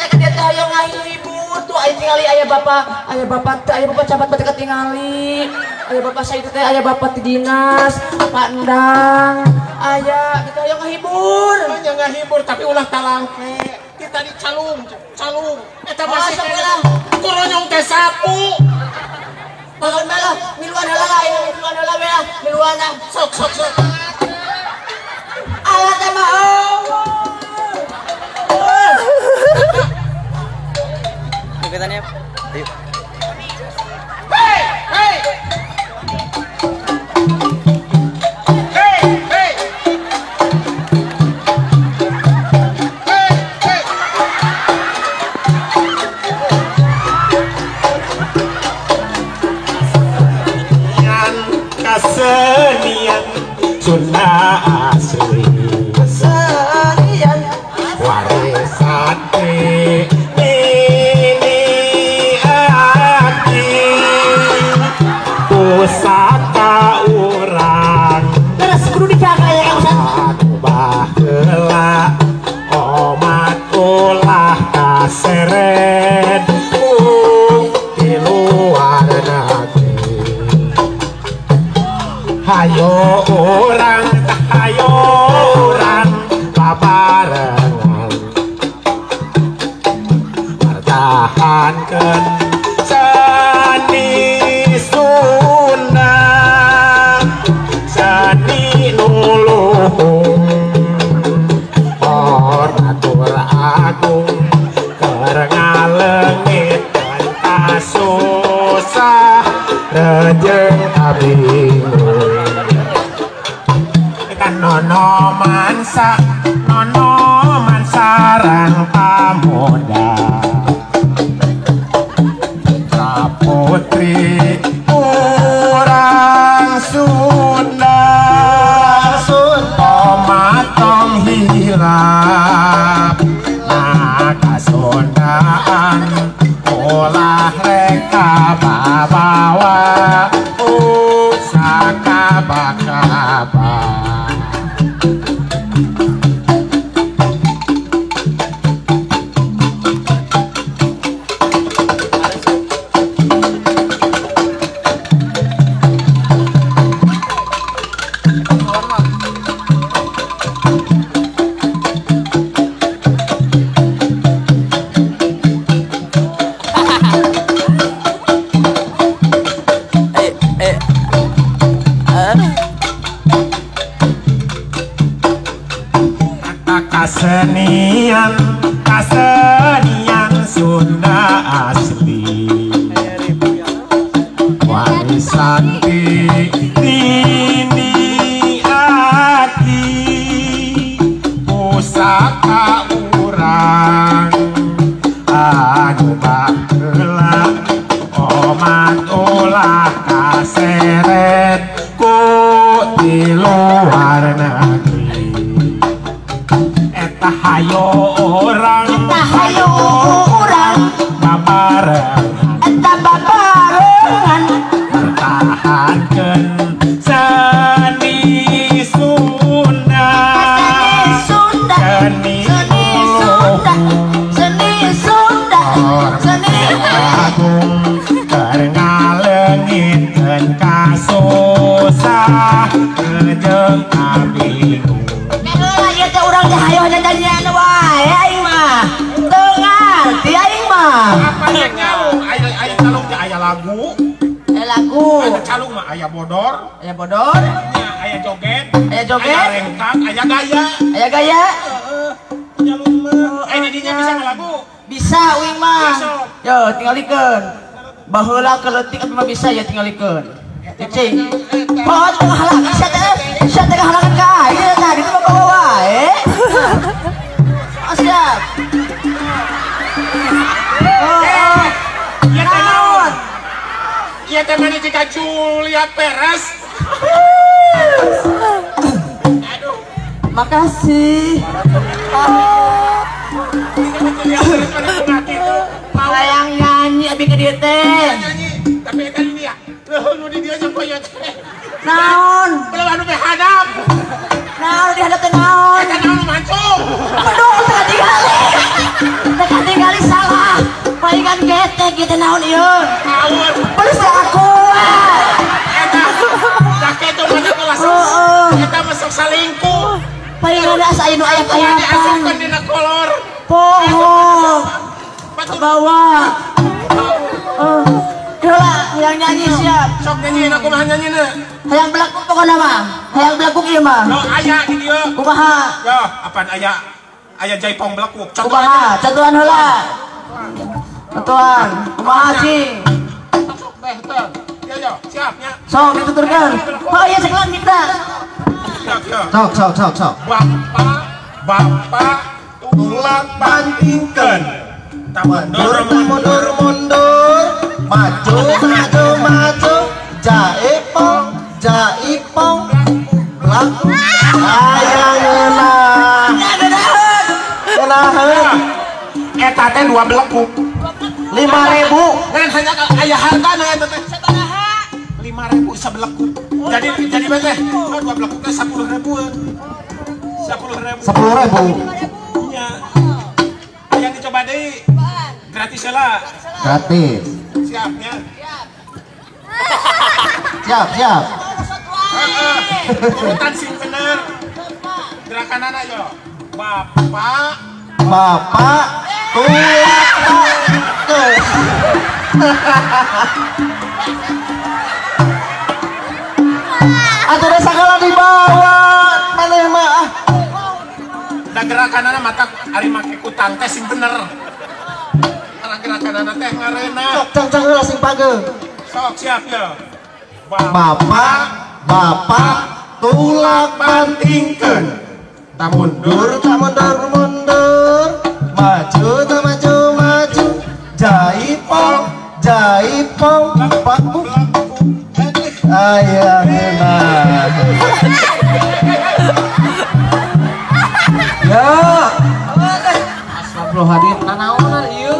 teh ka dieu teh hoyong ngahibur tuh aya tingali aya bapak teh aya bapak camat teh katingali. Aya bapak saya teh aya bapak ti dinas, Pak Endang, aya kitu hoyong ngahibur. Nya ngahibur tapi ulah talangke. Kita di calung, calung. Eta masih kuronyong teh sapu. Bangun malah, miluan heula lah, miluan heula we lah, miluan lah. Sok sok sok. Alah teh mah Allah. Ikutannya. Hey, hey. Hey, hey. Hey, hey. Kesenian Sunda asli, kesenian warisan nini aki pusaka urang. Terus kudu dijaga ya Kang Ustaz. Baheula omat ulah kaseret di luar negeri. Hayo urang babarengan pertahankan seni Sunda, seni nuluhung oratur agung keur ngaleungit kasusah rejeng abingung. Nono mansa, nono mansarang pamuda putri urang Sunda, omatong hilap nah kasundaan ulah reka babawa usaka bakaba. Kesenian, kesenian Sunda asli, warisan nini aki pusaka urang anu baheula omat ulah kaseret ku di luar negeri. Hayo urang, hayo urang, babarengan, eta babarengan, pertahankeun seni Sunda, seni Sunda, seni Sunda, seni agung keur ngaleungitkeun kasusah jeung kabingung. Urang teh hayo nyanyian wae aing mah. Teu ngarti aing mah. Apa yang nyalung? Aya calung teh aya lagu. Aya lagu. Aya calung mah aya bodor. Aya bodor. Nya aya joget. Aya joget. Aya rengkak, aya gaya. Aya gaya. Heeh. Nyalung mah. Eh di dinya bisa ngalagu? Bisa uing mah. Yo tingalikeun. Baheula keleutik mah bisa ya tingalikeun. Cicing. Poho teu ngahalangan sia teh. Sia teh ngahalangan ka aing tadi mah bawa wae. Oh, siap. Oh, ieu teh naon? Ieu teh mani jika Julia Perez. Aduh. Makasih. Hayang nyanyi abi ka dieu teh. Nyanyi, tapi kan ini ya. Leuheung nu di dieu jeung koyo teh. Naon? Belum anu behadap. Naon dihadap teh naon? Eta naon mancung. Aduh, teu katingali. Teu katingali aya kieu teh naon ieu? Naon? Belis teh aku. Eta. Da kitu mah kelas. Eta mah sok salingkuh. Palingan asa aya nu aya-ayapan. Diasupkeun dina kolor. Poho. Bawa. Heula hayang nyanyi siap. Sok nyanyi aku mah nyanyina. Hayang belakuk pokona mah. Hayang belakuk ieu mah. Yo aya di dieu. Kumaha? Yo, apaan aya? Aya jaipong belakuk. Kumaha? Contohan heula. Contohan. Kumaha cing? Sok beh teh. Yo yo, siap nya. Sok dituturkeun. Oh iya sekelan kita. Sok sok sok sok. Bapak, bapak tulak bantingkeun. Mundur mundur mundur, maju maju maju, jaipong jaipong, laku aya ngeunah. Ngeunaheun. Eta teh 2 belekuk. 5.000. Ngan hanya aya hargana eta teh. Sabaraha? 5.000 sabelekuk. Jadi mah teh 2 belekuk teh 10.000-an. 10.000. 10.000. Nya. Yang dicoba deui. Gratis heula. Gratis. Siap nya. Siap, siap. Urutan sing bener. Gerakanana yo. Bapak, bapak tulak bantingkeun. Atuh sagala dibawa maneh mah ah. Da gerakanana mata ari make kutang teh sing bener. Gerakanana teh ngareuna. Sok cang-cang heula sing pageuh. Sok siap ya. Bapak, bapak tulak bantingkeun. Ta mundur, ta mundur, mundur, maju, ta maju, maju, jaipong, jaipong, paku. Aya ngeunah. Ya. Astagfirullahaladzim, nanaonan ieu.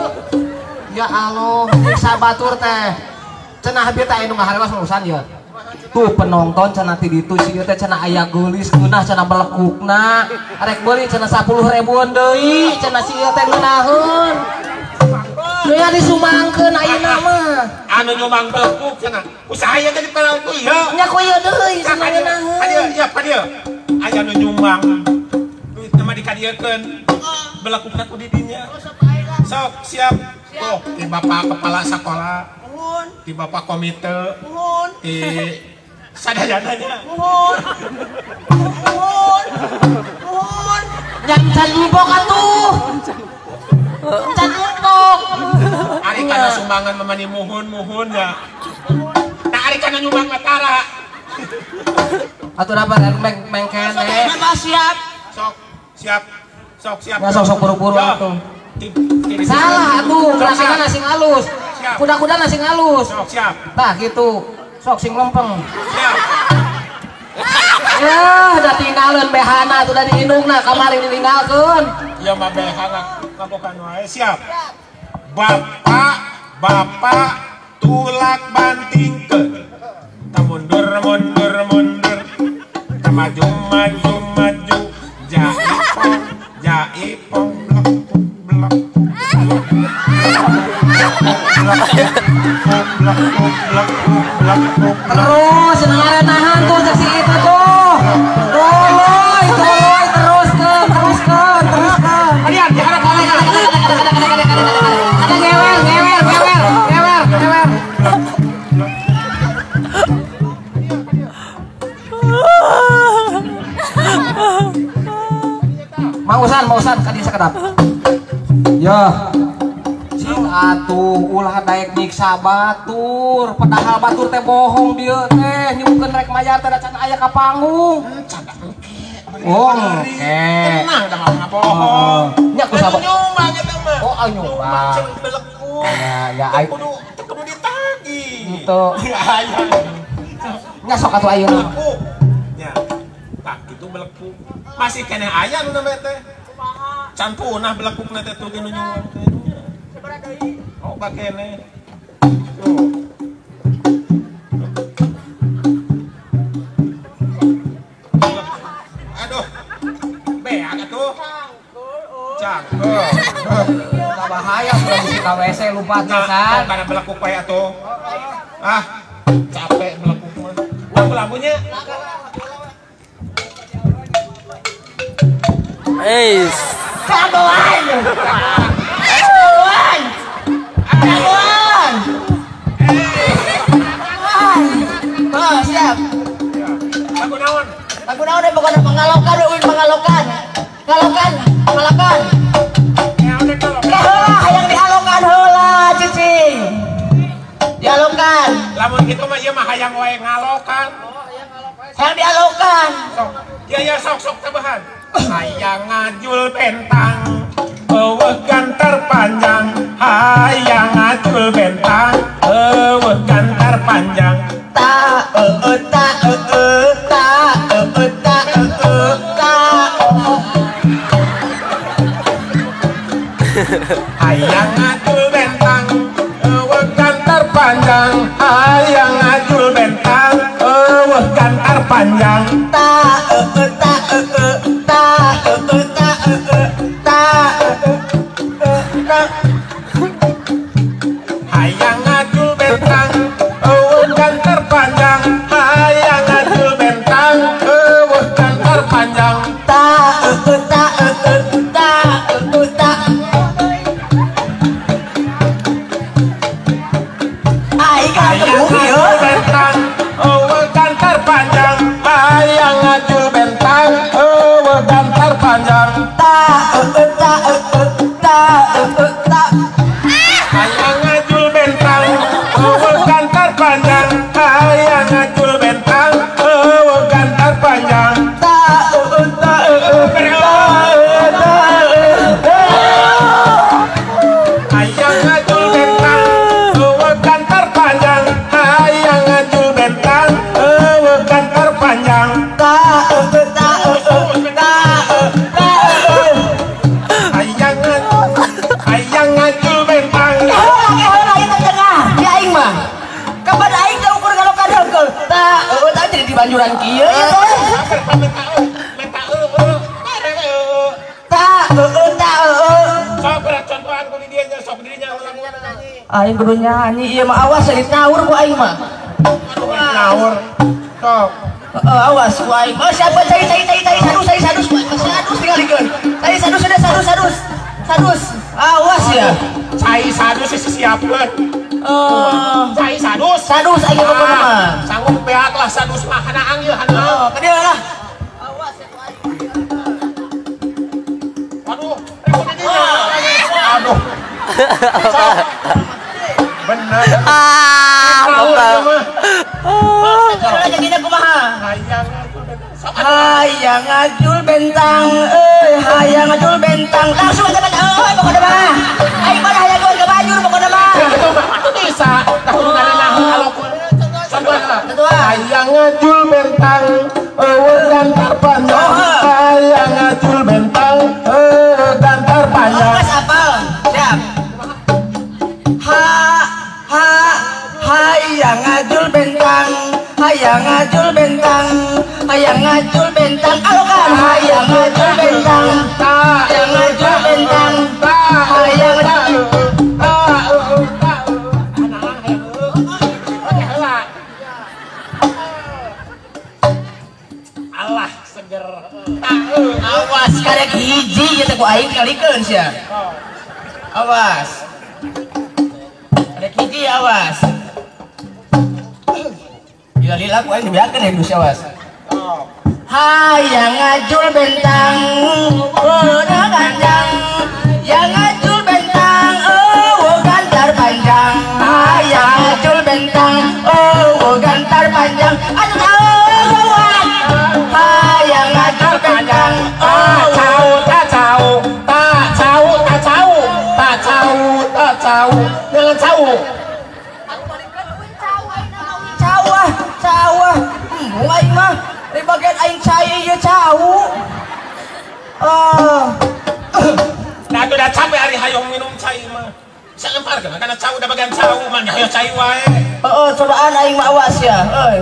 Ya Allah, nyiksa batur teh. Cenah bieu teh anu ngaharewas urusan ieu. Tuh penonton cenah ti ditu si ieu teh cenah aya geulis ngeunah cenah belekukna. Arek beuli cenah 10.000-an deui, cenah si ieu teh ngeunaheun. Deui disumbangkeun ayeuna mah. Anu nyumbang belekuk cenah. Usaha ieu teh dipelekuk ieu. Nya ku ieu deui cenah ngeunaheun. Ka dieu, ya ka dieu. Aya nu nyumbang. Duitna mah dikadiekeun. Belekukna ku di dinya. Sok siap. Tuh, di bapak kepala sekolah, di bapak komite, di sadayananya. Nuhun. Nuhun. Nuhun. Yang can empok atuh. Can empok. Ari kana sumbangan memani muhun-muhun ya. Nah ari kana nyumbang matara. Atuh apa mengkene. Siap. Sok siap. Sok siap. Ya sok-sok buru-buru atuh. Salah atuh, gerakanna sing halus. Kuda-kuda sing halus. Sok siap. Tah gitu. Sok sing lempeng. Siap. Ya, da tinggalkeun behana atuh da diindungna kamari ditinggalkeun. Ya mah behana ngabokan wae siap. Bapak, bapak tulak bantingkeun. Ta mundur mundur mundur. Ta maju maju maju. Jaipong, jaipong blek blek blek. Terus ngarenahan tuh si itu tuh. Tuluy, tuluy terus ke, terus ke, terus ke. Kalian diharap ada ngewer, ngewer, ngewer, ngewer, ngewer. Mausan, kadi sakedap. Ya. Cing atuh ulah daek nyiksa batur, padahal batur teh bohong dieu teh, nyukeun rek mayar teh can aya ka panggung. Oh, engke. Tenang da mah bohong. Nya ku sabar. Nyumbang eta mah. Oh, nyumbang. Cing belekuk. Ya, ya ai kudu kudu ditagih. Henteu. Nya sok atuh ayeuna. Nya. Tah kitu belekuk. Masih keneh aya nu namanya teh. Can punah belekukna teh tuh nu nyumbang teh. Oh, bakene. Tuh. Aduh. Beak atuh. Cangkul. Bahaya sudah bisi ka WC lupa pisan. Karena belakuk wae atuh. Ah, capek belakuk mah. Lagu-lagunya. Eis. Jagoan. Jagoan. Jagoan. Oh, siap. Lagu naon? Lagu naon deh pokoknya mengalokan, uin mengalokan. Ngalokan, ngalokan. Heula hayang dialokan heula cicing. Dialokan. Lamun kitu mah ieu mah hayang wae ngalokan. Hayang dialokan. Sok. Ya ya sok sok tambahan. Hayang ngajul bentang, eueuh gantar panjang. Hayang ngajul bentang, eueuh gantar panjang. Ta eueuh ta eueuh ta eueuh ta eueuh ta. Hayang ngajul bentang, eueuh gantar panjang. Hayang ngajul bentang, eueuh gantar panjang. Ta eueuh ta eueuh ta eueuh ta eueuh ta eueuh ta. Hayang ngajul bentang, eueuh gantar panjang. Hayang ngajul bentang, eueuh gantar panjang. Ta eueuh ta eueuh ta eueuh ta. Ai ka Hayang ngajul bentang, eueuh gantar panjang. Hayang ngajul bentang, eueuh gantar panjang. Ta eueuh ta eueuh ta eueuh ta. Hayang ngajul bentang, eueuh gantar panjang. Hayang ngajul bentang, eueuh gantar panjang. Ta eueuh ta eueuh ta eueuh ta eueuh. Hayang ngajul bentang, eueuh gantar panjang. Hayang ngajul bentang, eueuh gantar panjang. Ta eueuh ta eueuh ta eueuh. Hayang ngajul bentang. Heula heula ieu teh tengah, di aing mah. Kapan aing teh ukur ngalokan heungkeul. Ta eueuh ta jadi di banjuran kieu ieu teh. Menta eueuh. Ta eueuh ta eueuh. Sok berat contohan ku di dieu nya, sok di dinya ulang nyanyi. Aing kudu nyanyi ieu mah awas jadi tawur ku aing mah. Ngawur. Sok. Heeh, awas ku aing. Oh, siapa cai cai cai cai sadus cai sadus sadus tingalikeun. Cai sadus sudah sadus sadus. Sadus. Awas ya. Cai sadus sih siapkeun. Cai sadus. Sadus aing pokona mah. Sanggup beak lah sadus mah hanaang ieu hanaang. Oh, ka dieu lah. Awas ya ku aing. Waduh, rek di dinya. Aduh. Bener. Ah, bapak. Jadinya kumaha? Hayang ngajul bentang. Hayang ngajul bentang, euy, hayang ngajul bentang. Langsung aja baca, euy, pokona mah. Aing mah hayang ke banjur pokona mah. Itu mah atuh bisa. Tah kudu ngaranah alokeun. Contohan lah. Hayang ngajul bentang, eueuh gantar panjang. Hayang ngajul bentang, eueuh gantar panjang. Geus apal. Siap. Ha ha hayang ngajul bentang, hayang ngajul bentang, hayang ngajul bentang, alokan hayang ngajul bentang, hayang ngajul bentang, hayang ngajul. Allah seger. Awas karek hiji ieu teh ku aing kalikeun sia. Awas. Karek hiji awas. Lila-lila ku aing dibeakeun ya awas. Hayang ngajul bentang, eueuh ganjang. Yang ngajul bentang, eueuh gantar panjang. Hayang ngajul bentang, eueuh gantar panjang. Aduh eueuh. Hayang ngajul bentang, eueuh ta cau ta cau ta cau ta cau ta cau jangan cau. Cau ah, cau ah. Embung aing mah. Di bagian aing cai ieu cau. Nah, udah capek hari hayang minum cai mah. Salempar kan karena cau udah bagian cau mah hayang cai wae. Heeh, cobaan aing mah awas ya. Euy.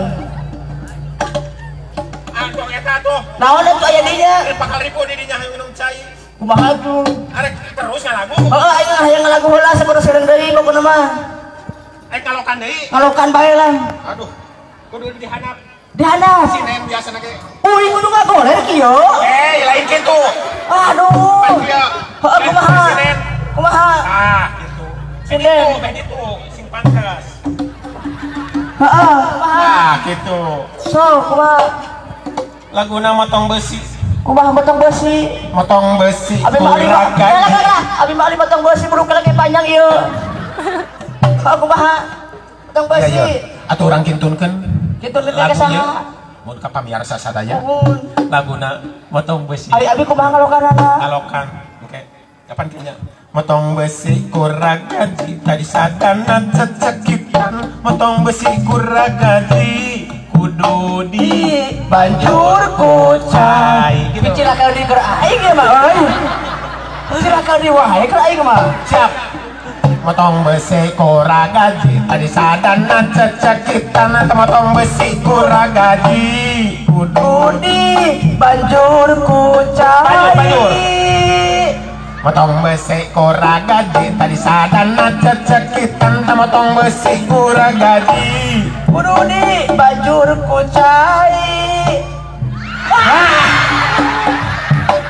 Aduh eta tuh. Naon atuh aya dinya? Bakal ribu di dinya hayang minum cai. Kumaha tuh? Arek terus ngalagu. Heeh, aing hayang ngalagu heula sabodo seureng deui pokona mah. Aing kalokan deui. Kalokan bae lah. Aduh. Kudu dihandap. Dihandap. Sinen biasana ge. Uing kudu ngagoler kieu. Eh, lain kitu. Aduh. Heeh, kumaha? Kumaha? Ah, gitu. Sinen beh ditu, sing pantes. Heeh, kumaha? Ah, gitu. So, kumaha? Laguna motong besi. Kumaha motong besi? Motong besi. Abi mah ali. Abi mah ali motong besi buruk lagi panjang ieu. Heeh, kumaha? Motong besi. Atuh urang kintunkeun. Kintunkeun ka saha? Mun ka pamiarsa sadaya. Laguna motong besi. Ari abi kumaha ngalokanana? Ngalokan. Oke. Kapan kieu nya? Motong besi kurang gaji tadi sadana cecekitan. Motong besi kurang gaji kudu di banjur ku cai. Gitu. Cilaka di keur aing ya mah euy. Cilaka di wae keur aing mah. Siap. Motong besi kurang gaji tadi sadana cecekitan. Motong besi kurang gaji kudu di banjur ku cai. Banjur. Motong besi kurang gaji tadi sadana cecekitan. Motong besi kurang gaji kudu di banjur ku cai.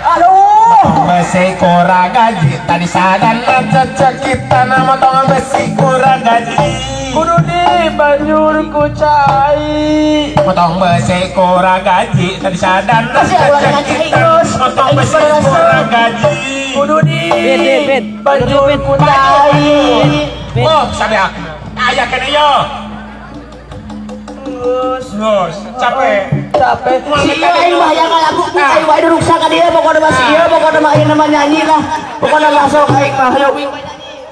Aduh. Besi kurang gaji tadi sadana cecekitan. Motong besi kurang gaji kudu di banjur ku cai. Motong besi kurang gaji tadi sadana cecekitan. Motong besi kurang gaji kudu di banjur ku cai. Oh, sabeak. Aya kene yo. Terus, capek. Capek. Si ieu aing mah hayang ngalagu aing wae ruksak ka dieu pokona mah si ieu pokona mah aing mah nyanyi lah. Pokona mah sok aing mah hayo wing nyanyi.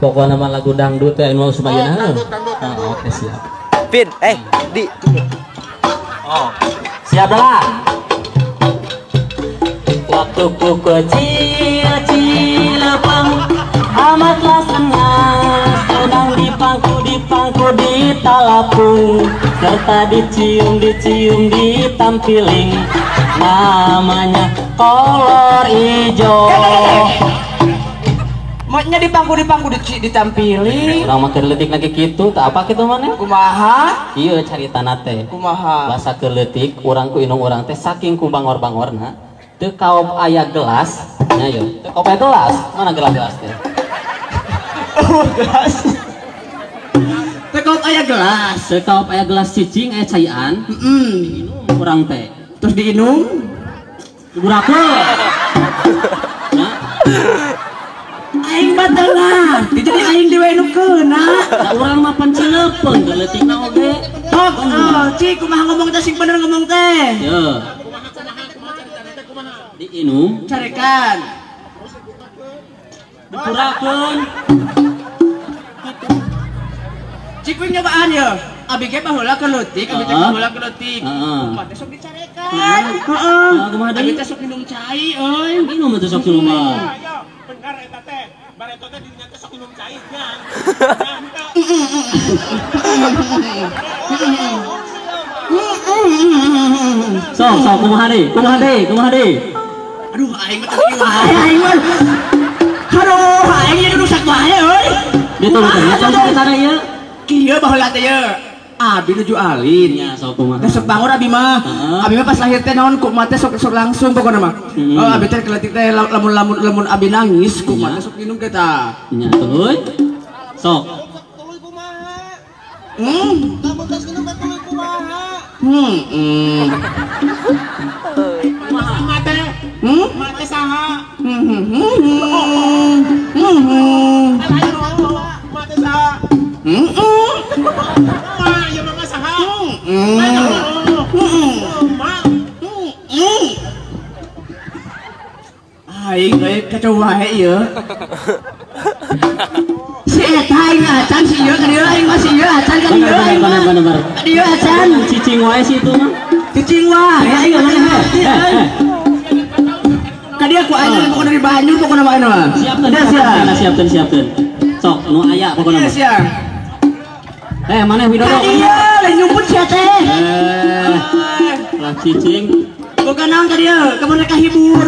Pokona mah lagu dangdut teh anu sumayana. Oke, siap. Pin, di. Oh. Siap lah. Waktu ku kecil cilepeng amatlah senang, senang dipangku ditalapung, serta dicium ditampiling, namanya kolor ijo. Maknya dipangku ditampiling. Urang mah keur leutik lagi kitu, tak apa kitu maneh? Kumaha? Ieu caritana teh. Kumaha? Basa keur leutik urang ku indung urang teh saking ku bangor-bangorna. Teu kaop aya gelas, nya yeuh. Teu kaop aya gelas, mana gelas teh? Gelas. Teu kaop aya gelas. Teu kaop aya gelas cicing aya caian. Heeh. Diinum urang teh. Terus diinum? Diburakeun. Nya. Aing mah teu ngarti, jadi aing dewe nu keuna. Da urang mah pan cileupeng leutikna oge. Tok, cik kumaha ngomong teh sing bener ngomong teh. Yeuh. Diinum, carekan, dipurakeun. Cik kuing nyobaan ya. Abi ge baheula keur leutik, abi teh baheula keur leutik. Kumaha teh sok dicarekan. Heeh. Abi teh sok minum cai euy. Minum teh sok minum. Bener eta teh. Bareto teh dirinya teh sok minum cai nya. Sok sok kumaha deui? Kumaha deui? Kumaha deui? Aduh, aing mah teu wae aing mah. Aduh, aing ieu rusak wae euy. Ditulungkeun caritana ieu. Kieu baheula teh ieu. Abi nuju alin. Nya sok kumaha. Teh sok bangor abi mah. Abi mah pas lahir teh naon kumaha teh sok langsung pokona mah. Oh, abi teh keleutik teh lamun abi nangis kumaha teh sok minum teh tah. Nya tuluy. Sok. Tuluy kumaha? Lamun tos minum teh tuluy kumaha? Mate. Mate saha? Mate saha? Ma, ieu mah saha? Ma. Aing euy kacau wae ieu. Si eta aing acan si ieu ka dieu aing mah si ieu acan ka dieu aing mah. Bener. Ka dieu acan. Cicing wae si itu mah. Cicing wae aing mah ngerti euy. Ka dieu ku aing pokona di Banjur pokona mah aing mah. Siapkeun, siapkeun, siapkeun. Sok nu aya pokona mah. Siap. Maneh Widodo. Ka dieu lain nyumput sia teh. Lah cicing. Boga naon ka dieu? Ka mereka hibur.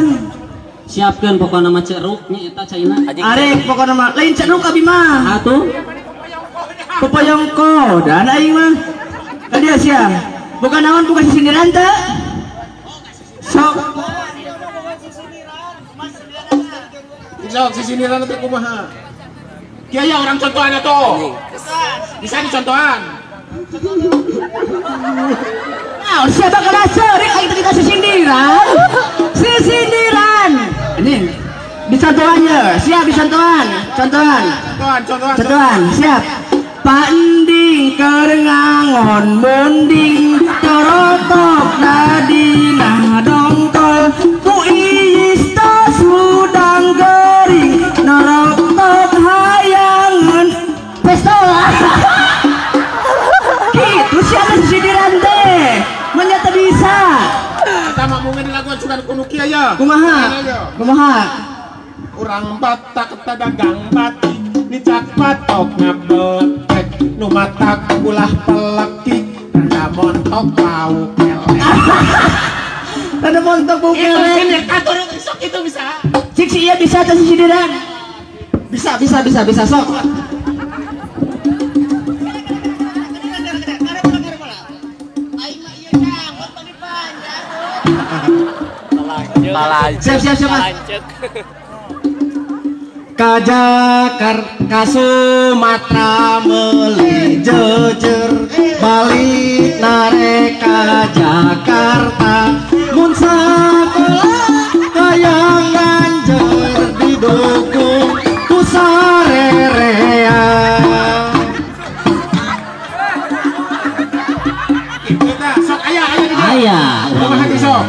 Siapkeun pokona mah ceruk nya eta caina. Arek pokona mah lain ceruk abi mah. Atuh. Popoyong kodan aing mah. Tadi sia. Bukan naon bukan sisindiran teh. Sok. Sok sisindiran teh kumaha? Kieu ya urang contohan atuh. Bisa dicontohan. Nah, siapa kena sering aing teh kita sisindiran? Sisindiran. Ini dicontohannya, siap dicontohan, contohan. Contohan, siap. Panding keur ngangon munding torotok dadina dongkol ku iis tos hudang gering norotok hayangan pistol. Gitu siapa sisindiran teh? Menyata bisa. Eta mah mungkin laguan sugan kuno kieu ya. Kumaha? Kumaha? Urang Batak dagang batik nicak patok ngabelek nu matak ulah pelekik rada montok bau kelek. Rada montok bau kelek. Itu atur sok itu bisa. Cik si iya bisa teh sisindiran. Bisa bisa sok. Siap siap siap. Ka Jakarta ka Sumatera meuli jejer balik narek ka Jakarta mun sakola hayang ganjer didukung ku sarerea. Sok aya aya di aya. Kumaha sok?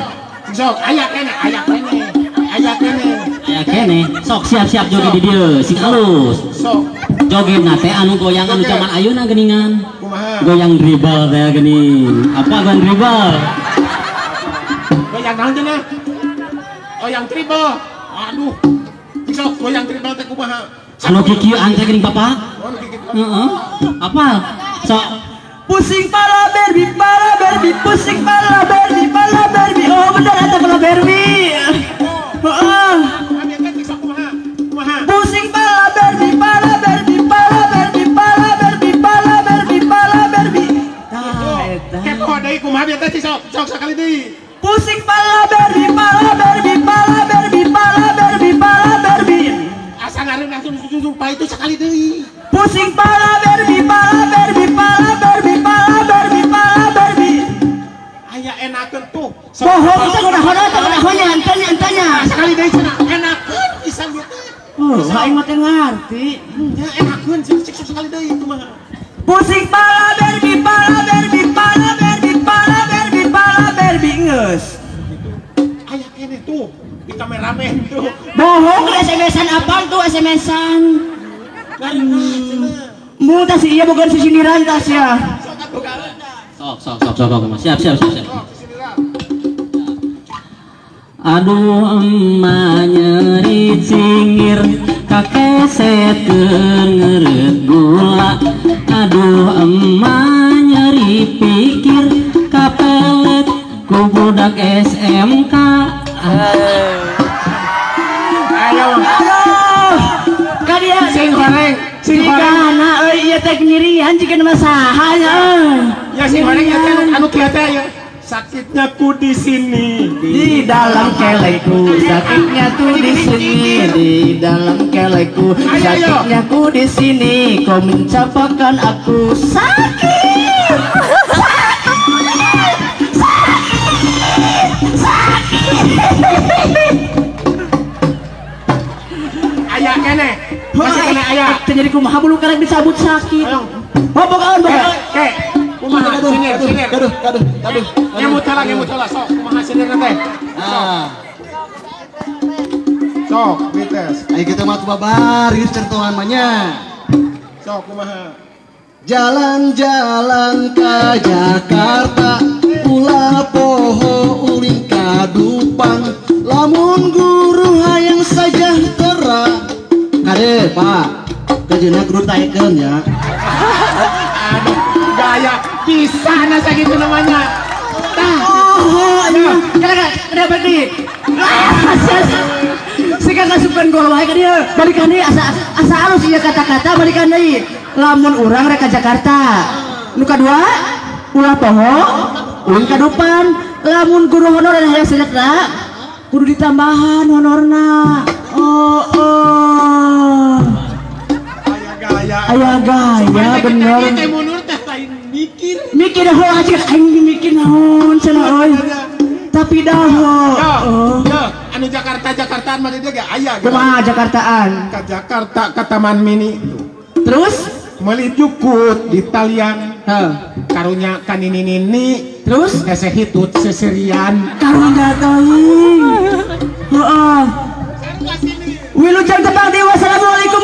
Sok aya kene, aya kene. Aya kene. Aya kene. Sok siap-siap joget di dieu, sing alus. Sok. Jogetna teh anu goyang anu zaman ayeuna geuningan. Kumaha? Goyang dribble teh geuning. Apa goyang dribble? Goyang naon cenah? Goyang dribble. Aduh. Sok goyang dribble teh kumaha? Anu kikieuan teh geuning Bapak. Oh, nu kikieuan. Heeh. Apa? Sok pusing pala Barbie, pala Barbie, pusing pala Barbie, pala Barbie. Oh bener eta pala Barbie. Heeh. Pusing pala Barbie, pala Barbie, pala Barbie, pala Barbie, pala Barbie, pala Barbie. Tah eta. Kepo deui kumaha eta sih sok, sok sakali deui. Pusing pala Barbie, pala Barbie, pala Barbie, pala Barbie, pala Barbie. Asa ngareun langsung sumpah itu sekali deui. Pusing pala Barbie, pala Barbie, pala Barbie, pala Barbie, pala Barbie. Aya enakeun tuh. Bohong teh kunaon teh kunaon nya entanya. Sekali deui cenah enakeun pisan ieu teh. Oh, aing mah teu ngarti. Nya enakeun cik sok sekali deui kumaha. Pusing pala Barbie, pala Barbie, pala Barbie, pala Barbie, pala Barbie geus. Aya keneh tuh di kameramen tuh. Bohong SMS-an apaan tuh SMS-an? Mu tas iya bukan sisindiran tas ya. Sok sok sok sok siap siap siap siap. Aduh emak nyeri cingir kakeset keur ngeureut gula. Aduh emak nyeri pikir kapelet ku budak SMK. Ayo. Aduh. Kadia sing goreng, sing goreng. Jigana euy ieu teh nyirian jigana mah saha nya euy. Ya sing goreng ieu teh anu kieu teh ya. Sakitnya ku di sini, di dalam kelekku, sakitnya tuh di sini, di dalam kelekku, sakitnya ku di sini, kau mencapakan aku sakit, sakit, sakit, sakit. Ayah kene, masih kene ayah. Jadi kumaha bulu karek dicabut sakit. Oh bogaan bogaan. Ke. Kumaha sinir sinir. Aduh aduh aduh. Ngemut heula sok kumaha sinirna teh. Ah. Sok dites. Ayo kita mah babar ieu certoan mah nya. Sok kumaha. Jalan-jalan ke Jakarta, ulah poho ulin ka Dupang, lamun guru hayang sejahtera. Kade, Pak. Kajeuna kudu taekeun ya. Aduh, gaya kisah nasa gitu namanya. Oh, aduh. Kenapa kenapa di? Jika ngasupkeun gol wae ka dieu. Balikan deui asa asa alus ieu kata-kata balikan deui. Lamun urang rek ka Jakarta. Nu kadua ulah poho ulun ka depan. Lamun guru honor hayang sejahtera kudu ditambahan honorna. Oh oh. Aya gaya bener. Mikir. Mikir heula aja aing mikir naon cenah euy. Tapi dah oh. Anu Jakarta Jakartaan mah dia ge aya. Kumaha Jakartaan? Ka Jakarta ka Taman Mini. Terus meuli jukut di talian. Heeh. Karunya ka nini-nini. Terus hese hitut seserian. Karunya teuing. Heeh. Wilujeng tepang di wassalamualaikum.